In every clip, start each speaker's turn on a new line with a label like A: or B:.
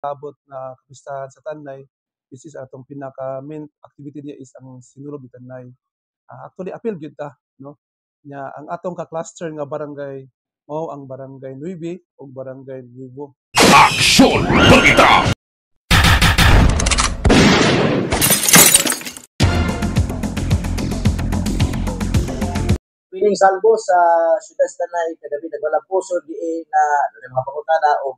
A: Abot na kapistahan sa Tanay, which is atong pinaka main activity niya is ang Sinulog di Tanay. Actually apil gyud ta, no? Nya ang atong ka-cluster nga barangay mao ang Barangay Nueve ug Barangay Nuevo.
B: Aksyon Balita!
C: Piling salbo sa syudad sa Tanay kagabi nagwalang puso diin na dunay mga pangutana og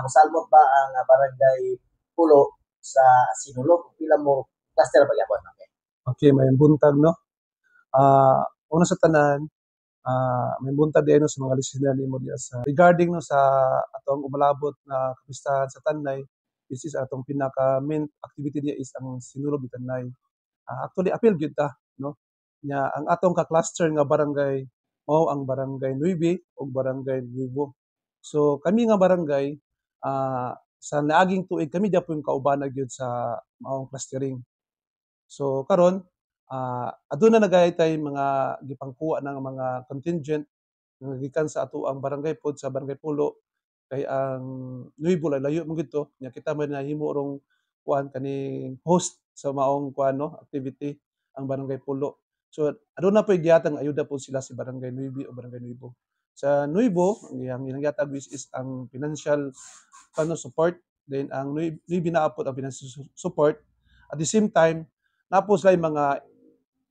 C: mosalmot ba ang Barangay Pulo sa Sinulog ug pila mo cluster ba gyapon? Okay.
A: Okay, may buntag, no? Una sa tanan, may buntag diay, no, sa mga listener nimo diya sa regarding, no, sa atong umalabot na kapistahan sa Tanay, which is atong pinaka main activity niya is ang Sinulog di Tanay. Actually apil gyud ta, no? Nya ang atong ka-cluster nga barangay mao ang Barangay Nueve ug Barangay Nuevo. So kami nga barangay, sa naaging tuig kami gyapon kauban na gyud sa maong clustering. So karon, aduna na gayud tay mga gipangkuha ng mga contingent nga gikan sa atoang barangay pod, sa Barangay Pulo, kay ang Nuevo layo man gyud to nya kita man nahimo rong kuan kaning host sa maong kuan, no, activity ang Barangay Pulo. So aduna poy gihatag ayuda po sila si Barangay Nueve o Barangay Nuevo. Sa Nuevo, ang iyang ilang gihatag, which is ang financial ano support, then ang Nueve naa pod ang financial support. At the same time, naa po sila yung mga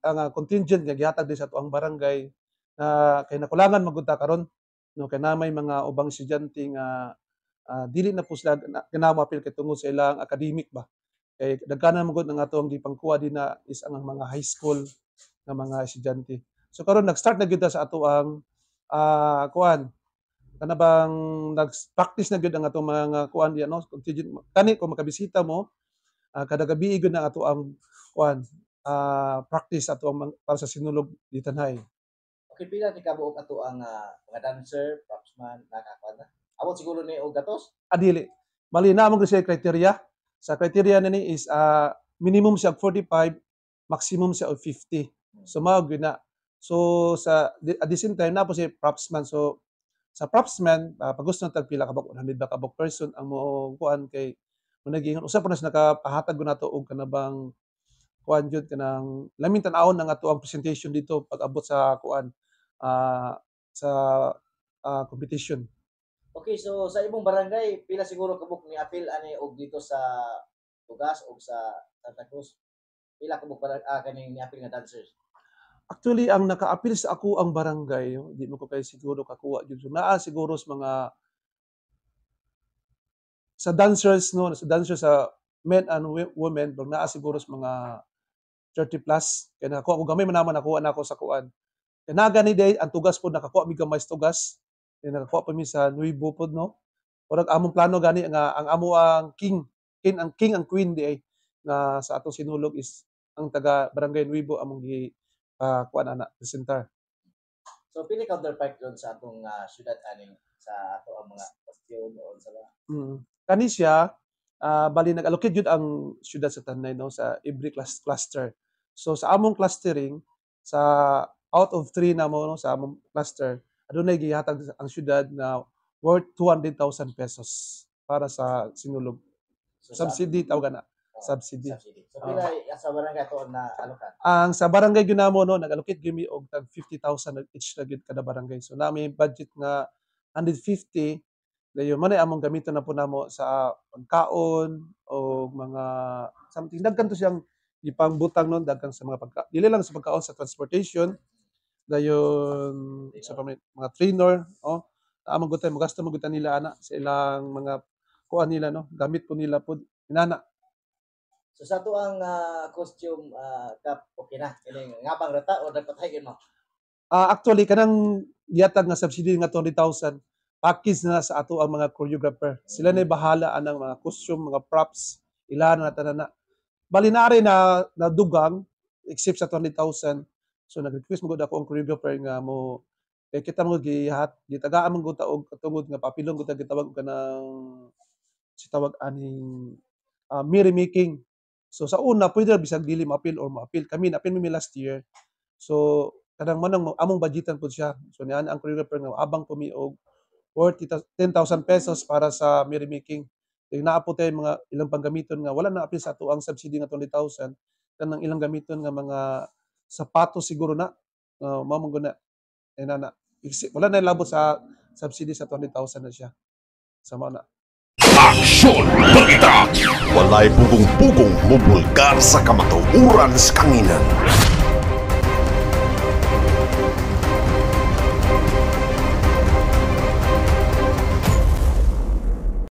A: ang contingent nga gihatag din sa atoang barangay na kay nakulangan man gud ta karon, no, kay na may mga ubang estudyante nga dili na po sila kinahanglan moapil kay tungod sa ilang academic ba, kay daghanan man gud ang atoang gipangkuha din na is ang mga high school nga mga estudyante. So karon nag-start na gyud ta sa atoang kuan kana bang nag-practice na gyud ang atong mga kuan diya, no, contingent. Kani kung makabisita mo, kada gabi gyud na ato ang kuan practice ato ang para sa Sinulog di Tanay.
C: Okay, pila ni kabuok ato ang mga dancer, propsman, nakakuan na? Abot siguro ni og gatos?
A: Adili. Bali na among siya criteria. Sa criteria na ni is minimum siya og 45, maximum siya og 50. So mao gyud na. So sa at the same time na po si propsman. So sa propsman, pag gusto na tag pila ka buok, 100 ba ka buok person ang mo kuan, kay mo usa pa na siya nakapahatag gud nato og kanabang kuan jud kanang laming tan-awon ang ato ang presentation dito pag abot sa kuan sa competition.
C: Okay, so sa imong barangay, pila siguro kabuk ni apil ani og dito sa Tugas og sa Santa Cruz? Pila kabuk kaning ni apil nga dancers?
A: Actually, ang naka-apil sa ako ang barangay, di mo ko kay siguro kakuha jud. So, naa siguro sa mga sa dancers, no, sa dancers sa men and women, pero naa siguro sa mga 30 plus. Kaya nakakuha ko gamay man naman, nakuha na ako sa kuan. Kaya naa gani day ang Tugas pod, nakakuha mi gamay sa Tugas. Kaya nakakuha pa mi sa Nuevo pod, no. Murag among plano gani nga ang amo ang king ang king ang queen di ay nga sa atong Sinulog is ang taga Barangay Nuevo among gi kuan ana presenter.
C: So pili counterpart doon sa atong syudad aning sa ato ang mga costume o sa mga
A: Kani siya, bali nag-allocate jud ang syudad sa Tanay, no, sa every class cluster. So sa among clustering, sa out of three na mo, no, sa among cluster, adunay gihatag ang syudad na worth 200,000 pesos para sa Sinulog.
C: So, sa
A: Subsidy tawag na. Subsidy.
C: Subsidy. So pila sa barangay ato na alokan?
A: Ang sa barangay gyud namo, no, nag-allocate gyud mi og tag 50,000 each na gyud kada barangay. So nami budget nga 150, dayon man ay among gamiton na po namo sa pagkaon o mga something. Daghan to siyang ipangbutang nun, daghan sa mga pagka, dili lang sa pagkaon, sa transportation, dayon sa mga trainer, oh, among gutay magasto man gud nila ana sa ilang mga kuan nila, no, gamit po nila pod inana.
C: So sa ato ang costume kap, okay na kining ngabang rata o nagpatay mo?
A: Actually kanang gihatag nga subsidy nga 20,000, package na sa ato ang mga choreographer. Sila na bahala anang mga costume, mga props, ila na tanan na. Bali na rin na nadugang except sa 20,000. So nag-request mo gud ako ang choreographer nga mo kay kita mo gihat gitagaan man gud ta og katungod nga papilong gud ta gitawag og kanang si tawag aning merry making. So sa una pwede ra bisag dili maapil or maapil. Kami naapil mi last year. So kanang manang among budgetan pud siya. So niyan ang choreographer nga abang po mi og worth 10,000 pesos para sa merry making. Kay naa po tay mga ilang panggamiton nga wala na apil sa ato ang subsidy nga 20,000, kanang ilang gamiton nga mga sapatos siguro na, mao man gud na inana. Wala na labot sa subsidy sa 20,000 na siya. Sa mao na.
B: Aksyon Balita!
D: Walay pugong-pugong mubulgar sa kamatuoran sa kanginan.